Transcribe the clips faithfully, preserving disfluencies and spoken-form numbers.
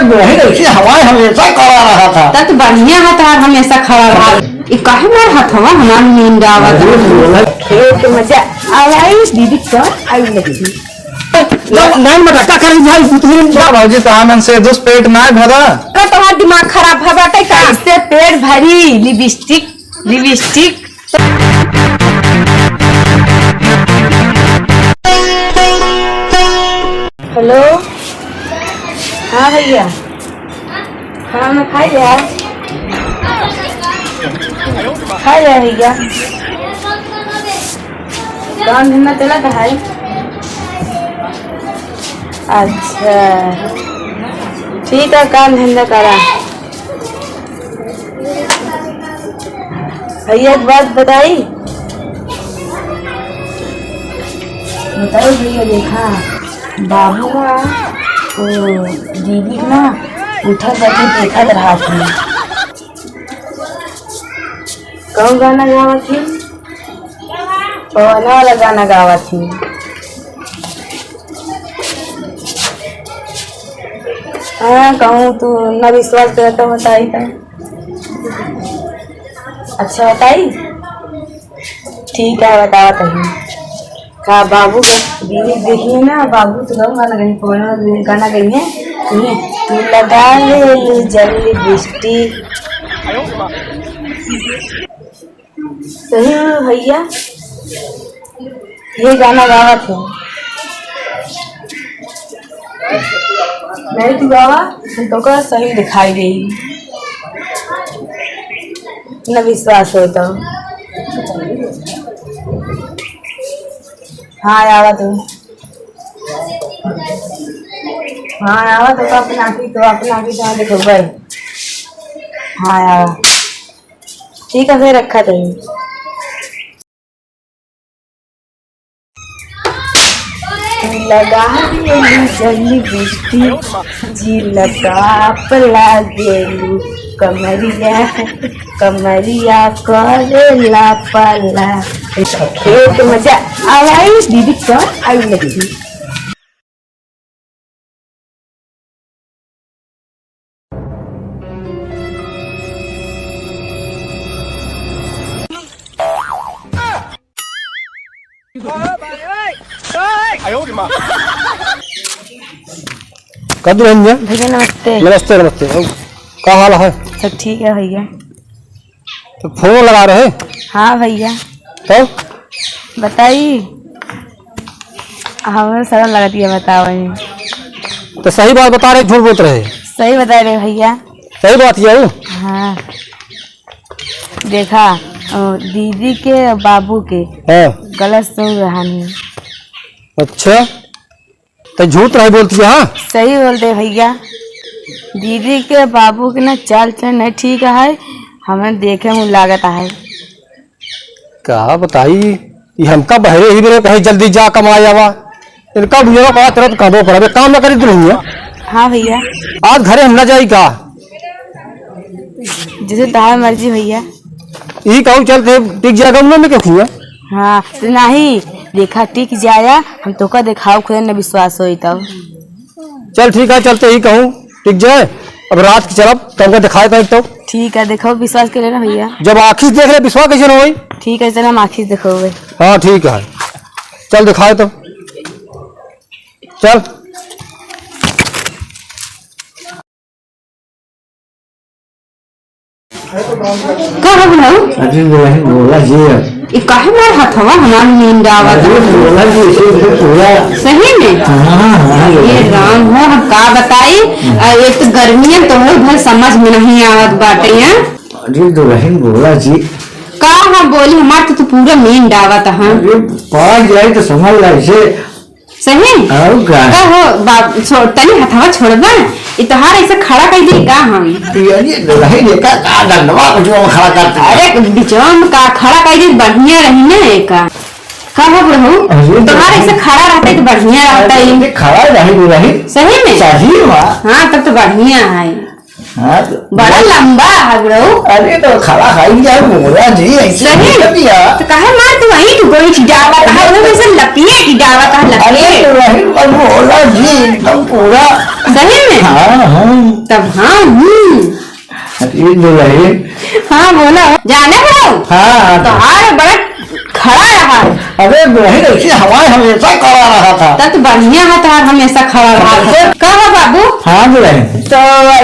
वही ऐसे हवाएं हमेशा खड़ा रहा था। तब तो बढ़िया है तोहार हमेशा खड़ा रहा। ई काहे मार हथवा हमार नींद आवत? अरे, बोला। खेल के मजा आवा, ई दीदी कौन आई लगी? ना, ना, मत का करी भाई, इतनी ना भौजी, तो आनंद से दोस्त पेट ना भरा। का तोहार दिमाग खराब है बाटे का? कैसे पेट भरी? लिपस्टिक, लिपस्टिक। हेलो, हाँ भैया, खाना वाना खा लिया? खा लिया भैया। काम धंधा चलत है? अच्छा, ठीक है, काम धंधा करा। भैया, एक बात बताई? बताओ भैया, देखा, बाबू का, ओ, दीदी ना उठा करके देखत रहा थी। कौन गाना गावा थी? पवन वाला गाना गावा थी। हाँ, कहूँ तू ना विश्वास करता होता ही था। अच्छा बताई? ठीक है, बतावा तभी। का बाबू के दीदी देखिए ना, बाबू तो गाना गाना गई, कौन गाना गई है? सुनिए, "तू लगा ले लू जल्दी लिपस्टिक।" सही में भैया, ये गाना गावा थे। नहीं तू गावा, हम तो का सही दिखाई दे। न विश्वास हो तो। हाँ, आवा तू। हाँ, आवा तो अपना आँखी तो, अपना आँखी तो देखो भाई। हाँ, आवा। ठीक है, फिर रखा तनी। लगा देलू जली बिस्ती, जी लगा पला देलू कमरिया, कमरिया करेला पाला। खेत मजा आवाई दीदी का आई लगी। कद्दू है भैया? भैया नमस्ते। नमस्ते, नमस्ते। और का हाल है? सब ठीक है भैया। तो फोन लगा रहे? हाँ भैया। तो? बताई। हमें शर्म लगती है, बताओ। तो सही बात बता रहे, झूठ बोलत रहे? सही बता रहे भैया। सही बात ये है? हाँ। देखा, अ, दीदी के, बाबू के हाँ। गलत सुन रहा नहीं। अच्छा। तो झूठ नहीं बोलती है, हाँ? सही बोलते भैया, दीदी के बाबू के ना चाल चलन नहीं ठीक है, हमें देखे में लागत है। का बताई, ये हमका बहरे ही बेरे कहे जल्दी जा कमाए आवा, इनका बुझेगा का तुरंत कहबो पर अबे काम ना करी दुल्हनिया। हाँ भैया। आज घरे हम ना जाई का? जैसे तहार मर्जी भैया। यही कहूँ चल थे टिक जाएगा उन्होंने के खुआ। हाँ, तो नहीं, देखा टिक जाया, हम तोका देखाओ खुद न विश्वास होई तब। चल ठीक है, चलते ही कहूँ टिक जाए। अब रात की चलब, तब का दिखाए तब तो। ठीक है, देखो विश्वास के लेना भैया। जब आँखी से देख ले, विश्वास कैसे न होई? ठीक है, चल हम आँखी से देखो भाई। हाँ ठीक है, चल दिखाए तो, चल। का हो बुढ़ऊ? अरे दुल्हन बोला जी अब। ई काहे मार हथवा हमार नींद आवत? अरे बोला जी, इसे भी पूरा। सही में? हाँ, हाँ, ये हाँ। राम हो, हम का बताई? आ, एक तो गर्मियन तो है, उधर समझ में नहीं आवत बाटे, हैं? अरे दुल्हन बोला जी। का हम बोली, हमार तो तू पूरा नींद आवत, हाँ। अरे पास जाए तो समझ ला इसे। सही? और का? का हो, बाप, छोड़, तनी हथवा छोड़बा? ई तोहार ऐसे खड़ा कइ दी का हम? अरे, रहे दे का, का डंडवा को जो खड़ा करते हैं। अरे, बिचवा में का खड़ा कइ दी, बढ़िया रही ना एका। का हो बुढ़ऊ? अरे, तोहार ऐसे खड़ा रहते तो बढ़िया रहता अरे, ही। खड़ा रही, रही। सही में? सही हुआ। हाँ, तब तो बढ़िया है। हाँ, तो बड़ा लंबा है बुढ़ऊ। अरे, तो खड़ा है क्या? बोला जी, ऐसे सही? कर दिया। तो काहे मार तू वहीं तू गोइठ डाला, काहे वो वैसे लपिए की डाला, काहे अरे, लपिए? तो वही पर बोला जी, एकदम पूरा। सही में? हाँ, हाँ। अब हाँ, हम्म। ये दुलही। हाँ, बोला। जाने हो? हाँ। तोहार बड़ा खड़ा रहा। अरे दुलही, ऐसी हवाई हमेशा खड़ा रहा था। तब तो बढ़िया है, तोहार हमेशा खड़ा रहा था। हाँ। का हो बाबू? हाँ दुलही। तो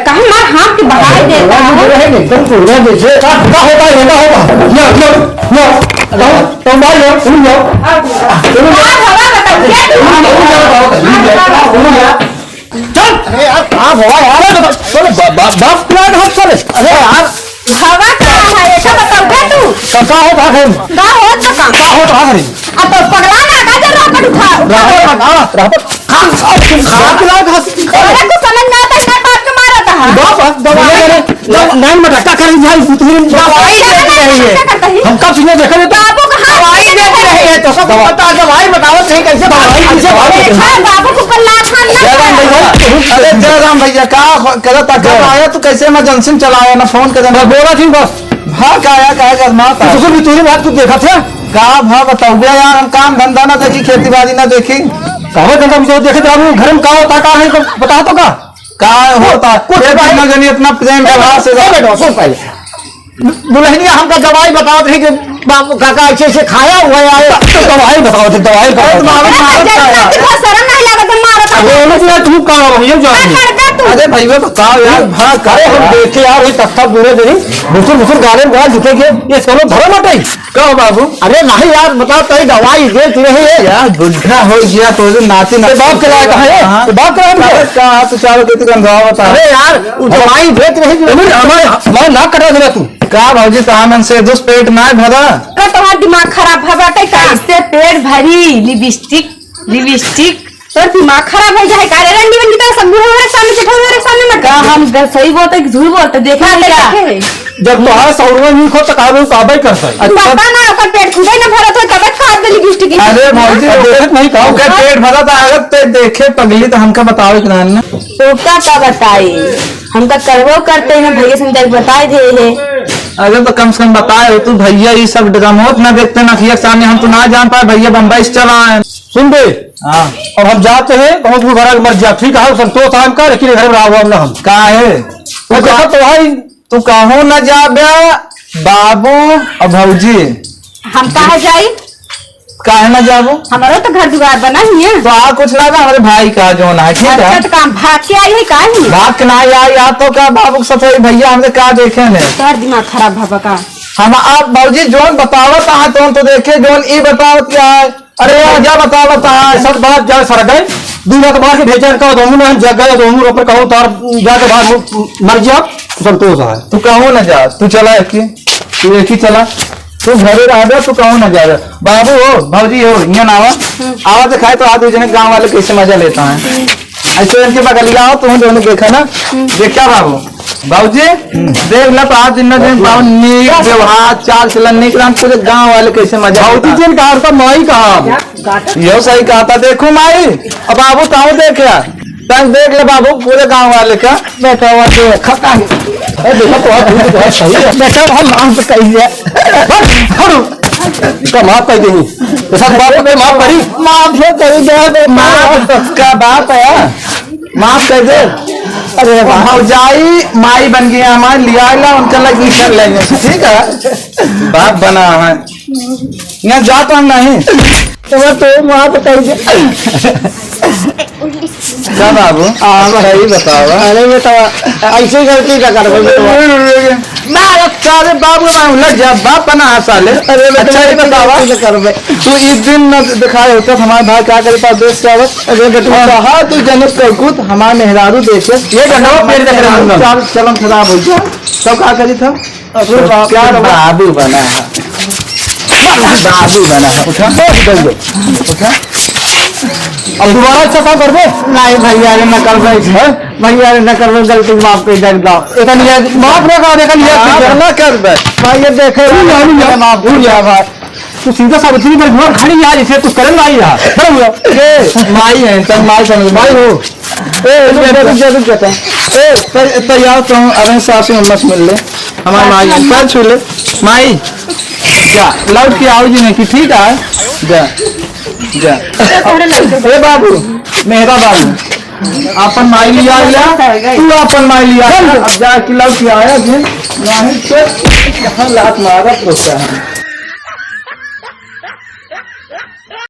कहाँ मार हाथ के बहार अरे देता दुलही, हो? दुलही एकदम पूरा जैसे का, का होता है, का होता है? लो, लो, लो। तो, तो मार लो, सुन लो। अब सुन लो। का हवा बताओ, क्या तू? सुन लो, सुन लो। चल। अरे यार, का भवा यार, अरे बा-, बा-, बाप पिला के हाथ चले। अरे यार। भवा का है, ऐसा बताओ बे तू। का, का होत है? का होत बा का? का होत है? अब तो पगला ना का जरूरत पड़ उठा, उठा। रापट, हाँ, रापट। खा, खा, खा पिला के हाथ। अरे कुछ समझ ना आता, इतना बाप के मारा था। बाप, बाप, बाप, अरे, ना, ना, मटक्का कर दिया, इतनी दवाई दे रही है। हम कब सुने देखा नहीं? बाबू का हाथ दवाई दे रही है, तो सब दवा- बता, दवाई बताओ, सही कैसे दवाई, कैसे दवाई? हाँ, बाबू को ऊपर लात मारना जयराम है। भैया, अरे जयराम भैया, का हो-, करत था, कब जय। आया तू, कैसे इमरजेंसी में चला आया, ना फोन करे, ना बस बोला थी बस। हाँ, का आया, का आया, जजमान था। तो ससुर भी तूने बात कुछ देखा था? का भा बताओ बे यार, हम काम धंधा ना देखी, खेती बाड़ी ना देखी। काम धंधा भी तो देखे, तो हम घर में का होता, का है, तो बता तो का? का होता? कुछ ये भाई ना जानी इतना प्रेम व्यवहार से ए बेटा, सुन पहले। दुल्हनिया हमका दवाई बतावत रही कि बाबू काका ऐसे ऐसे खाया हुआ है। तो दवाई बताओ, तो दवाई अरे बताओ। बाबू, अरे मारत का है? देखो, शर्म नहीं लागत है, मारत है। अरे, अरे, तू का हो, ये जान। का करबे तू? अरे भैया बताओ यार, हाँ, करे हम देखे यार, ये तख्ता पूरे दिन बुसुर बुसुर गाने में गाल दिखे के, ये सोलो धर्म हटे। का हो बाबू? अरे नहीं यार, बताओ तो ये दवाई दे तू नहीं है। यार बुढ़ा हो गया तो जो नाती तो बाप के लायक है, हाँ। तो बाप के लायक है। का हाथ उचारो देती गंधावा बता। अरे यार, वो दवाई देत रही जो अरे हमारे, हमारे नाक कटा देना तू। का भौजी, तहां मन से दुस पेट नाय भरा? का तोहार दिमाग खराब भवा बाटे का? कैसे पेट भरी? लिपस्टिक, लिपस्टिक, तोर दिमाग खराब हो जाए का रे? रंडी बंडी तो सब बूढ़ा हमारे सामने, जेठा हमारे सामने मत का। हम ग-, सही बोलते कि झूठ बोलते? देखा ना, है क्या? देखे है। जब तोहार सौरवा नहीं खो तो का वो काबे करता है? पता ना, ओकर पेट खुदे ना भरत हो, तबे खात गली लिपस्टिक। अरे भौजी, अब देखत नहीं का? ओकर पेट भरा था, अगर ते देखे पगली तो हमका बतावे के ना। तो का, का बताई? हम तो करबो करते हैं, भैया से हम जाके बताए दे है। अरे तो कम से कम बताए हो तू भैया, ये सब ड्रामोत ना देखते ना, अखिया के सामने हम तो ना जान पाए भैया बम्बई से चला आए। सुन बे, हाँ। अब हम जाते हैं, हम अपने घर मर जा, ठीक है, संतोष आराम का, लेकिन घर में रहो ना हम। का है? वो देखो तो भाई, तू कहूँ ना जाबे, बाबू और भौजी। हम कहाँ जाई? काहे ना जाबो? हमारो तो घर दुआर बना ही है। तो आ कुछ ना बा, हमारे भाई का जो ना है, ठीक है? अच्छा, तो काम भाग के आई है, काहे? भाग के ना आई, आई, आ तो का बाबू के साथ है, भैया हमने का देखे ने? तोर दिमाग खराब भवा का? हम आप भौजी जोन बतावत आ, तोन तो देखे, जोन ई बतावत क्या है? अरे यार, क्या बतावत आ? सब बात जाए सर गए, दू लाख मार के भेजन का, दोनों में हम जग गए, दोनों ऊपर कहूँ तार जाके बाहर मर गया, संतोष है। तू कहूँ ना जा, तू चला एक ही। तू एक ही चला, तू घरे रह जा, तू कहूँ ना जा। बाबू हो, भौजी हो, इहाँ ना आवा। हम्म। आवा तो खाए तो आज जने गाँव वाले कैसे मजा लेता है। हम्म। ऐसे इनके बगलिया आओ, तुम दोनों देखा ना। हम्म। देखा बाबू, भौजी, हम्म। देख ला तो आज दिन ना दिन बाबू नीक व्यवहार, चाल चलन नीक राम, पूरे गाँव वाले कैसे मजा भौजी लेता है। जिन कहा, उनका माई कहा। यो सही कहा था, देखो माई, अब बाबू ताऊ देख यार, तंग देख ले बाबू, पूरे गाँव वाले का। बेटा, वो देखा का है? ए, देखा तो आप, तो आप सही है। बेटा, हम माफ कर दिया। बस, छोड़ो। इसका माफ कर देंगे। तो सब बाप को माफ करी। माफ है, कर दिया बेटा। माफ का बाप है, माफ कर दे। अरे वाह। भौजाई माई बन गई हमारे, लिया ला, उनका लगी कर लेंगे, ठीक है? बाप बना है। यहाँ जाता नहीं। तो मैं तो माफ कर दे। का बाबू? हाँ, सही बतावा। अरे, ये तो ऐसे गलती ना करबे, ये तो। ना, सारे बाप के मारे लग जा, बाप बना है साले। अरे, मैं अच्छा, ये बतावा। गलती ना करबे। तू इस दिन न दिखाए होता, हमारे भाई क्या करे, परदेश से आवत। अरे, बेटा। हाँ, तू जनक करकूत, हमारे मेहरारू देखे। ये गंडवा पेड़ देख रहे हैं हम लोग। चाल चलन खराब हो गया। तब का करी था? अरे बाप क्या रे बाप। बाबू बना है, बाबू बना है। उठा, उठा, उठा। अब दोबारा अच्छा काम करबो? नहीं भैया रे, न करबे। हैं? भैया रे, न करबे, गलती माफ कर दे, दो। एका निया माफ ना कर, एका निया हाँ, फिर ना करबे। भाई ये देखे, भूल जा, भूल जा, माफ भूल जा भाई। तू सीधा सावित्री पर घुमा खड़ी यार, इसे कुछ करन नहीं यार। बड़ा हुआ। ए, माई है, तब माई समझ में। माई हो। ए, रुक जा, रुक जा, रुक जा, तब। ए, त-, त यार, तुम अबे सासू अम्मा से मिल ले। हमार माई है, पैर छू ले। माई, जा, लौट के आओ जी, नहीं कि ठीक है, जा, जा। ए बाबू, मेहरा बाबू, आपन माई लिया आया, तू आपन माई लिया आया। अब जा कि लौट के आया जे, नहीं तो यहाँ लात मारत रहता है।